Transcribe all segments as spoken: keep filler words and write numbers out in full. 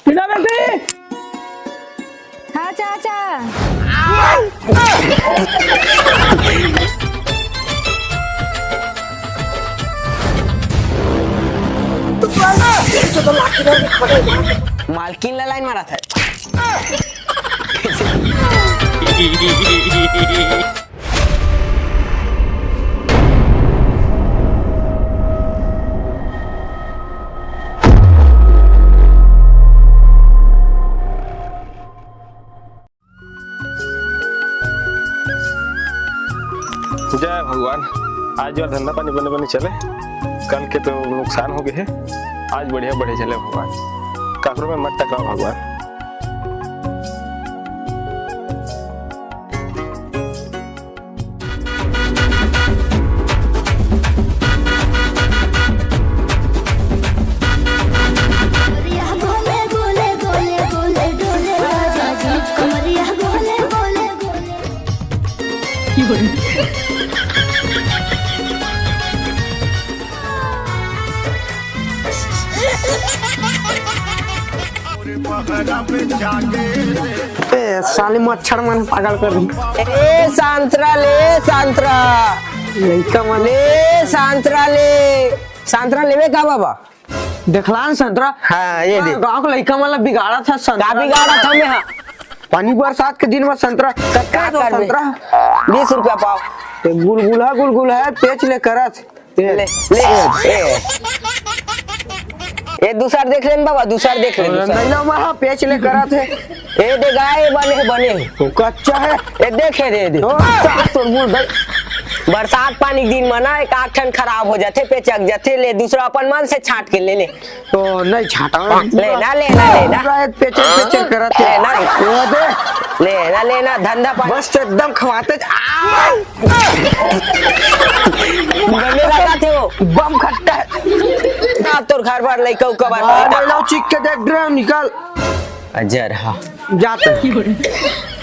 टीना बेटी। हाँ चाचा। मालकिन ला लाइन मारा था। जय भगवान, आज जो धंधा पानी बने बने चले, कल के तो नुकसान हो गए है, आज बढ़िया बढ़िया चले भगवान, काकरो में मत टकराओ भगवान। ए, साले मच्छर मन पागल कर दी। ए, संतरा ले, संतरा। लइका मन ले, संतरा ले। संतरा लेवे का बाबा? देखला न संतरा। हाँ, ये दे। गाँव के लइका मन ला बिगाड़ा था संतरा। का बिगाड़ा था मैं, हाँ? पानी बरसात के दिन में संतरा। कतका का दो करबे? संतरा? बीस रुपया पाव। ते गुलगुला, गुलगुला है, पेच ले करत। ले, ले, ए। ए दूसर देख लेन बाबा, दूसर देख ले, दूसर। नहीं ना, वहाँ पेच ले करत है। ए दे गाय बने, बने। वो कच्चा है। ए देखे दे, दे। ओ, सास तोर मुंह दे। बरसात पानी के दिन में ना एक आध ठन खराब हो जाथे, पेचक जाथे, ले दूसरा अपन मन से छांट के ले ले। तो नहीं छाटा। लेना, लेना, लेना। पूरा एक पेचर पेचर करत है। लेना। वो दे। लेना, लेना, धंधा पानी। बस तो एकदम खवाते ज-, आ! गले लगा थे वो। बम खट्टा है। ना तोर घर पर लइका उका बार मार बैठा। ले लो, चिक के देख ड्राम निकाल। अजर, हाँ। जाते। दे,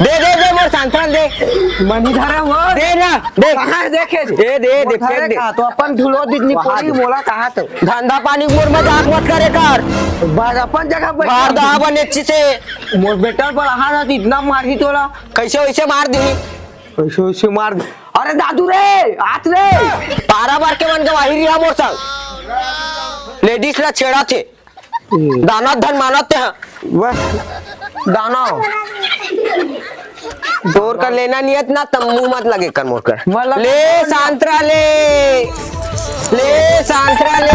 दे, दे, मोर संतरा दे। मनी धरा वो। दे ना, दे। कहाँ है देखे जी? ए, दे, दे, वो फेंक धरे दे। कहाँ? तो अपन धुलो दिखनी वहाँ पड़ी, दे। मोला कहाँ तो? धंधा पानी मोर मजाक मत करे कर। बाज अपन जगह बैठ। मार दहा बने अच्छी से। मोर बेटा पर आहा ना तो इतना मार ही तोला। कैसे वैसे मार दी। कैसे वैसे मार दी। अरे दादू रे, हाथ रे। तारा मार के मन गवाही रिहा मोर संग। लेडीज ला छेड़ा थे। दाना धन मानत ते हा। बस। दाना हो। तोर का लेना नियत ना, तम मुंह मत लगे कर मोर कर। मतलब ले संतरा ले। ले संतरा ले।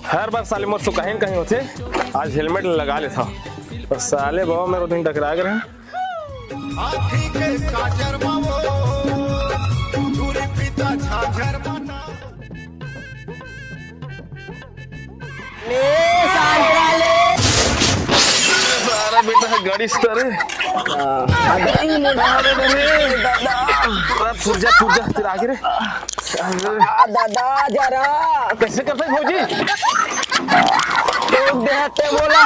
हर बार साले मोर सो कहीं न कहीं होथे। आज हेलमेट लगा लेथव। पर साले बाबा मेरे दिन टकरा गए हैं। हाथी के काजर मावो, धूरी पीता झाझर माता। ले, सांतरा ले। सारा बेटा है गाड़ी स्तर है। अरे, अरे, दादा। अरे, पुर्जा, पुर्जा, तेरा आगे रे। अरे। आ, दादा, जरा। कैसे करते हैं, भौजी? तू देहते बोला।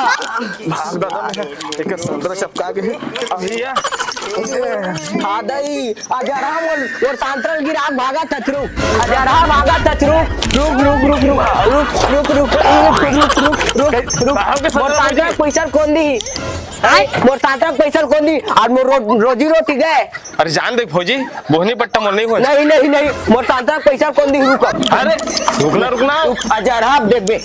भाग, दादा, मैं एक संतरा चपका के। अभी या। हाँ, दई। अजरहा मोर, मोर सांतरा ल गिरा के भागत हच, रुक। अजरहा भागत हच, रुक। रुक, रुक, रुक, रुक। रुक, रुक, रुक। बाहर के मोर संतरा सांतरा के पैसा ल कोन दिही? हैं? मोर सांतरा के पैसा ल कोन दिही? अउ मोर रो-, रोजी रोटी गए। अरे जान दे भौजी, बोहनी पट्टा मोर नहीं होय। नहीं, नहीं, नहीं। मोर सांतरा के पैसा ल कोन दिही? रुक अब। अरे, रुकना, रुकना। रुक, अजरहा, देख बे।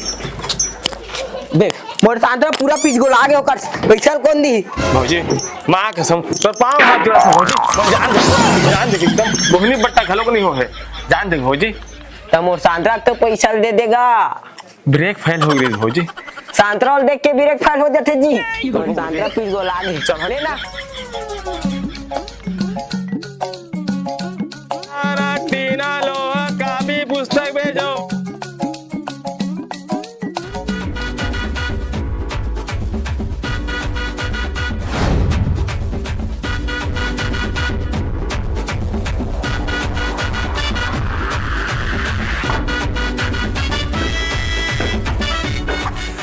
देख, मोर सांतरा पूरा पिछगोला गे, ओकर पैसा ल कोन दिही? भौजी, माँ कसम, तोर पाँव हाथ जोड़ा था भौजी, मोर जान दे, जान दे एकदम, बोहनी पट्टा घलो को नहीं हो है, जान दे भौजी। त मोर सांतरा तो पैसा ल दे देगा। ब्रेक फेल हो गई भौजी। सांतरा ल देख के ब्रेक फेल हो जाथे जी। मोर सांतरा पिछगोला गे, चल लेना। सारा टीना लोहा कापी पुस्तक भेजो।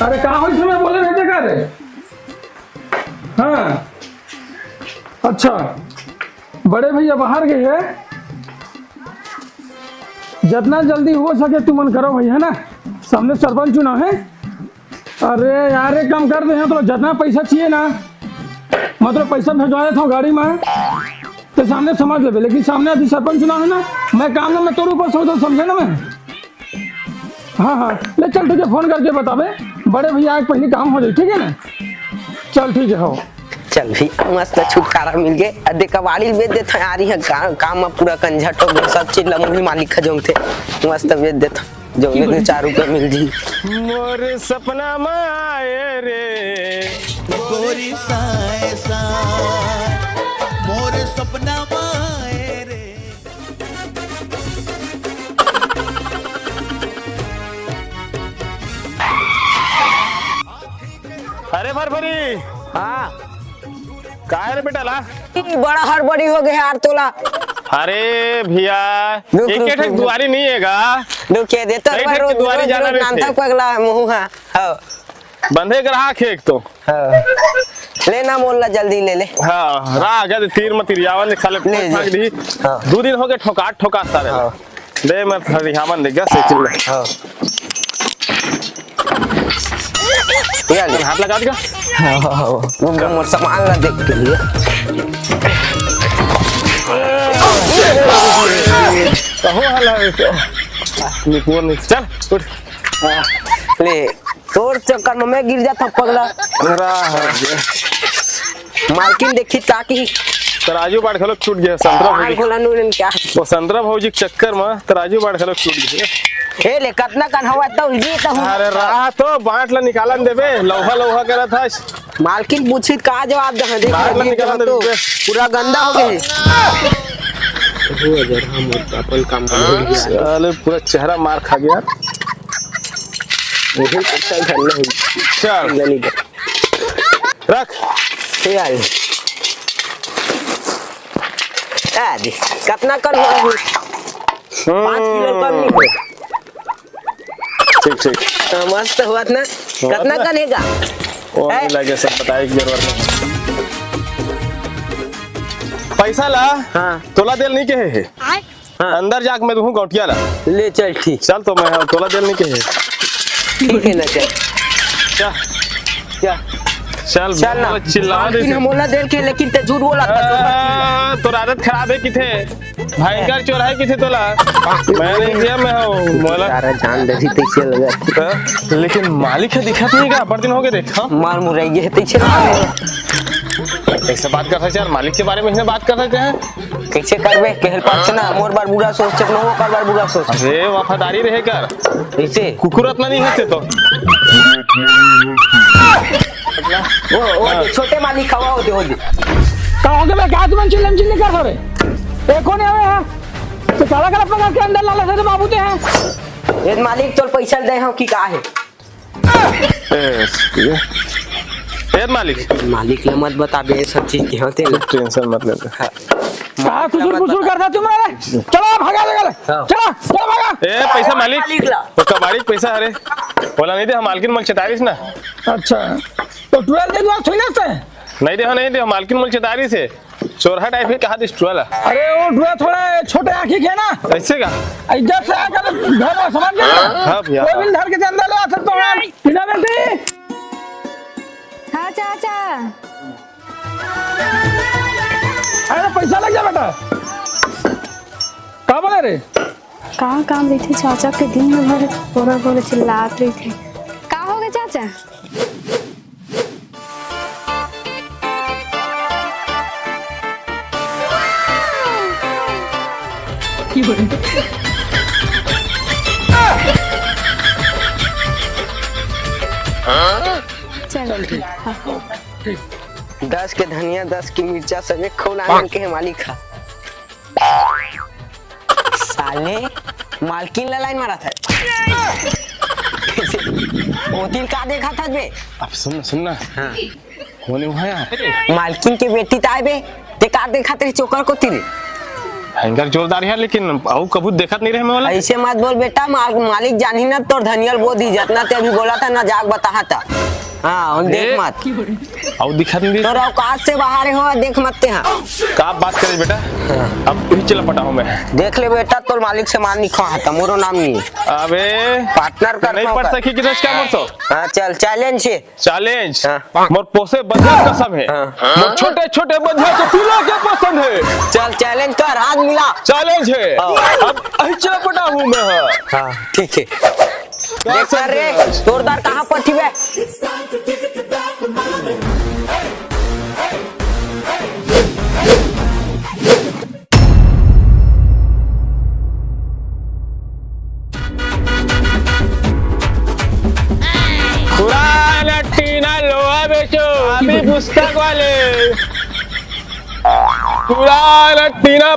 अरे का होइस, मैं बोले रहते का रे? हाँ, अच्छा, बड़े भैया बाहर गए हैं, जितना जल्दी हो सके तुमन करो भैया, है ना? सामने सरपंच चुनाव है, अरे यार, एक काम कर दे, यहाँ तो जितना पैसा चाहिए ना, मतलब पैसा भेजवा देता हूँ गाड़ी में, तो सामने समझ लेबे, लेकिन सामने अभी सरपंच ना है ना, मैं काम ना, मैं तोर ऊपर समझ, समझे ना मैं। हाँ, हाँ, ले चल, ठीक है, फोन करके बताबे, बड़े भैया, एक पहले काम हो जाए, ठीक है ना? चल, ठीक है, हो। चल भी, मस्त छुटकारा मिल गए। अदे कबाड़ी बेच देता यार, यहाँ का, काम में पूरा कंझट हो गया, सब चीज लमुही मालिक खा जोंगथे, मस्त बेच देता। जौने दे चार रुपया मिल जी। मोर सपना माए रे। गोरी साए सा, मोर सपना माए रे। अरे फरफरी। हाँ। काय रे बेटा ला? ई बड़ा हड़बड़ी हो गया यार तोला। अरे भैया, रुक, एक रुक, एक रुक, रुक। दुआरी नहीं है गा। रुक, ये दे तो कई भाई, ठे रोज, दुआरी रोज, जाना रोज रे नाम थे। तक पगला मुँह है। हाँ। बंधे ग्राहक है एक तो। हाँ। ले ना मोल ला, जल्दी ले ले। हाँ, राह गए तीर में तिरियावन लिखा ले, ले, ले। दी। हाँ। दो दिन हो गए ठोका ठोका सारे। हाँ। दे, मैं फरियावन दे गया साइकिल में। हाँ। ये ले। हाथ लगा देगा? हाँ, हाँ, हाँ। वो मोर सामान ला देख के लिए। कहो हला है तो। निपुण नहीं। चल, उठ। ले, तोर चक्कर में मैं गिर जाता पगला। राह गए। मालकिन देखी ताकि तराजू बाट घलो छूट गया, संतरा भौजी। बोला नू ने क्या? वो संतरा भौजी के चक्कर में तराजू बाट घलो छूट गया। ए ले, कतना कन हवा तो उलझी तो हूँ। अरे राह तो बाट ला निकालन देबे, लौहा लौहा करत हस। मालकिन पूछी का जवाब दे, देख बाट ला निकालन तो देबे। पूरा गंदा हो गए। हो अगर हम अपन काम बंद हो गया। साले पूरा चेहरा मार खा गया। यही पैसा घर में है। चल। नहीं दे। रख। ये आ ले। आ दे। कितना कर हुआ? पाँच किलो कम नहीं हो। ठीक, ठीक। हाँ, मस्त हुआ ना। हुआ कितना ना? कन हेगा? वो हैं? अभी लगे सब बताए एक बार। पैसा ला। हाँ। तोला देल नहीं कहे है। हाँ। अंदर जाके मैं दूँ गौटिया ला। ले चल, ठीक। चल तो मैं तोला देल नहीं कहे। ठीक है ना, चल। चल। क्या? चल, चल ना। बहुत चिल्ला दे मालकिन से। हम बोला देल के, लेकिन ते झूठ बोला था, झूठ बोला। आ, तोर आदत खराब है किथे। भयंकर चोर है किथे तोला। मैं नहीं दिया, मैं हूँ, मोला। सारा जान दे दी, तैसे लगा। हाँ, लेकिन मालिक है, दिखत नहीं का? बड़ दिन हो गए देखा। मार मुरैये है, तैसे लगा। कैसे बात कर सकते हैं यार? मालिक के बारे में इसने बात कर सकते हैं। कैसे करबे? कहल पास ना, मोर बार बुरा सोच, चकनो ओकर बार बुरा सोच। अरे, वफादारी रहे कर। कैसे? कुकुर अतना नहीं हंसते तो। वो, वो हाँ। छोटे मालिक हवा होते हो जी। का हो गया बे? का तुमन चिल्लम चिल्ली कर रहे? ए, कौन है बे? हाँ? तो काला काला पकड़ के अंदर लाला से तो बाबू ते हैं। ये मालिक तोर पैसा दे हो कि का है? ए, ए मालिक। मालिक ला मत बताबे, ये सब चीज के होते ना। टेंशन मत ले। हाँ। कहाँ कुसुर कुसुर करता तुम रे? चलो भागा, भागा, भागा। हाँ। चलो, चलो भागा। ए, पैसा मालिक। मालिक ला। तो कबाड़ी के पैसा, अरे। बोला नहीं दे, हम मालकिन मल चेतारिस ना। अच्छा। तो ट्वेल्व दे दो, थोड़ी ना से? नहीं दे, नहीं दे, हम मालकिन मल चेतारिस है। चोरहा टाइप के कहा दिस टुआ ला। अरे वो टुआ थोड़ा छोटे आँखी के ना। ऐसे का? इज्जत से आकर घर में समझ गए? हाँ भैया। कोई भी धर के चंदा ले आता तो हम। बिना बेटी। हाँ चाचा। अरे पैसा लग जा बेटा। का बोले रे? का काम रहिथे चाचा के, दिन भर बोरा बोरा चिल्लात रहिथे। का हो गए चाचा? चल, ठीक। हाँ। दस के धनिया, दस की मिर्चा, सबे खौला के हे मालिक हा। साले, मालकिन ला लाइन मारा था। ओ दिन का देखा था बे? अब सुन ना, सुन ना। हाँ। कौन है वहाँ यार? मालकिन के बेटी ताय बे, ते का देखा तेरी चोकर को तेरी? भयंकर जोरदार है, लेकिन अउ कभू देखत नहीं रहे मैं वाला। ऐसे मत बोल बेटा, माल-, मालिक जानी ना तोर धनियल बोधी, जितना ते अभी बोला था ना, जाग बताहा था। हाँ, हम देख देख। मत। अउ दिखत नहीं। तोर औकात से बाहर हो, देख मत ते हाँ। का बात करे बेटा? हाँ। अब तुही चला पटाहूँ मैं। देख ले बेटा, तोर मालिक से मार नहीं खा था, मोरो नाम नहीं। अबे। पार्टनर कर नहीं खाओ पट कर। सकी कि दस का मरसो? हाँ, चल, चैलेंज है। चैलेंज? हाँ। मोर पोसे बधिया कसम है। हाँ। मोर छोटे-छोटे बधिया के पिला के पसंद है। चल, चैलेंज कर, हाथ मिला। चैलेंज है। हाँ। अब अही चला पटाहूँ मैं, हाँ। हाँ, ठीक है। देख कर रे, जोरदार कहाँ पठी बे? पुराना टीना लोहा बेचो, अभी पुस्तक वाले। पुराना टीना,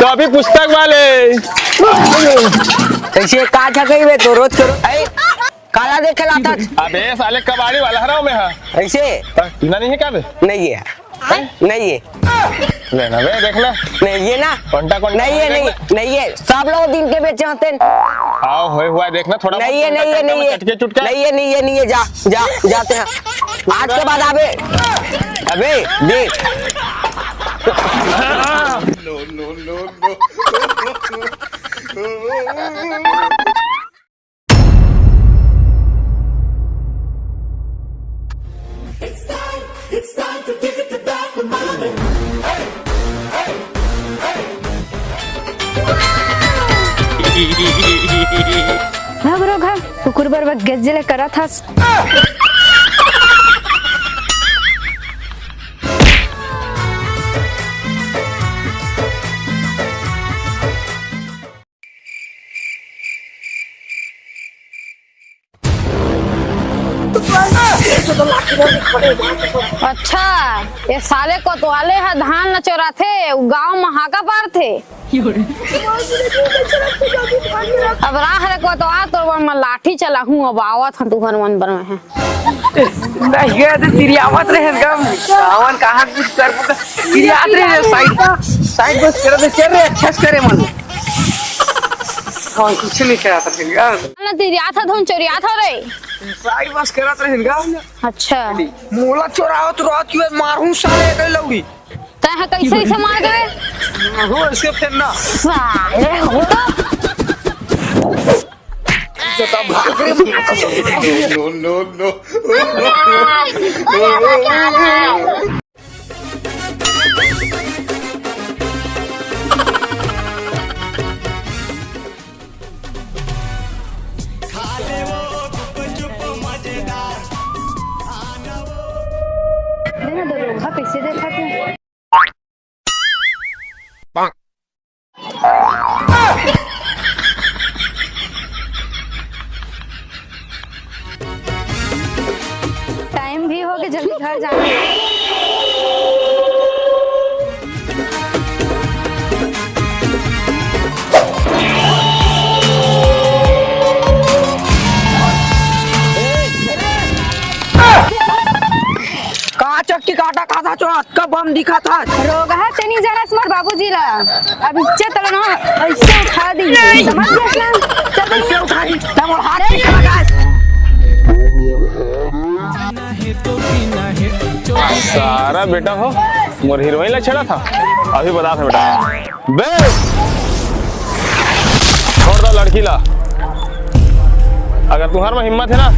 कभी पुस्तक वाले। ऐसे का झकई बे तो रोज करो। ए, काला देखे लाता। अबे साले कबाड़ी वाला हराओ में हा। ऐसे? हाँ, टीना नहीं है क्या बे? नहीं है। नहीं है। ले ना बे, देख ना। नहीं है ना? कौनटा, कौनटा नहीं है, देख नहीं, ना। नहीं है। सब लोग दिन के बेचे होते हैं। आओ, होए हुआ है, देख ना, थोड़ा नहीं है, बहुत नहीं है, कौनटा नहीं में है। चटके चुटके। नहीं है, नहीं है, नहीं है, जा, जा, जाते हैं। आज के बाद आबे, अबे, देख। भाग रो घर, कुकुर बर बक गज्जे ले करत हस। अच्छा, ये साले कोतवाले ह धान ल चोराथे, उ गांव म हाका पारथे। अब राह रे कोतवाल, तोर बर मैं लाठी चलाहूं, अब आवत हं तुहर मन बर मैं। नहीं गए तो चिरियावत रहे हम। हमन कहाँ कुछ कर पा-, चिरियात रहे रे, साइड, साइड बस करत रहे, चल रे, अच्छा से करे मन। हमन कुछ नहीं करत रहे गा। ना चिरियात ह धुन चोरियात हो रे। साइड बस करत रहे गा। अच्छा। मोला चोरावत रहत क्यों मारहूं साले के लौड़ी। तै ह कैसे ऐसे मार देवे? मारहूं ऐसे फेर ना। साले हो तो। जता भाग रे। No, no, no, no। देखा तो लोग कैसे देखा थे। टाइम भी हो गया, जल्दी घर जाना है। का चक्की काटा खाता चोरा, अतका बम दिखा था। रोगहा तेनी जानस मोर बाबूजी ला। अब इज्जत ला ना, ऐसे उठा दी। समझ गया ना? चल, ऐसे उठा दी। तब और हाथ पीछे लगा। सारा बेटा हो, मोर हीरोइन ला छेड़ा था। अभी बता था बेटा। बे! छोड़ दो लड़की ला। अगर तुम्हारे में हिम्मत है ना,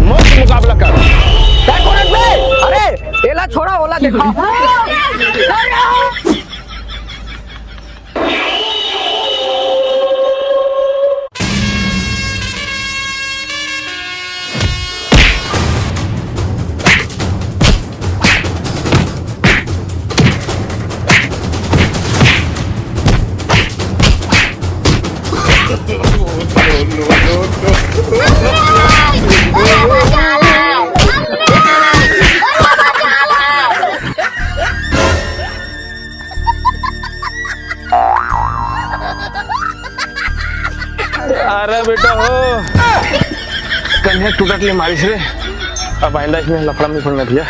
मुझसे मुकाबला कर। क्या कौन है बे? अरे, एला छोड़ा, ओला देखा। अरे बेटा हो, कन्हे टूटत ले मारिस रे। अब आइंदा इसमें लफड़ा नहीं खोलना भैया।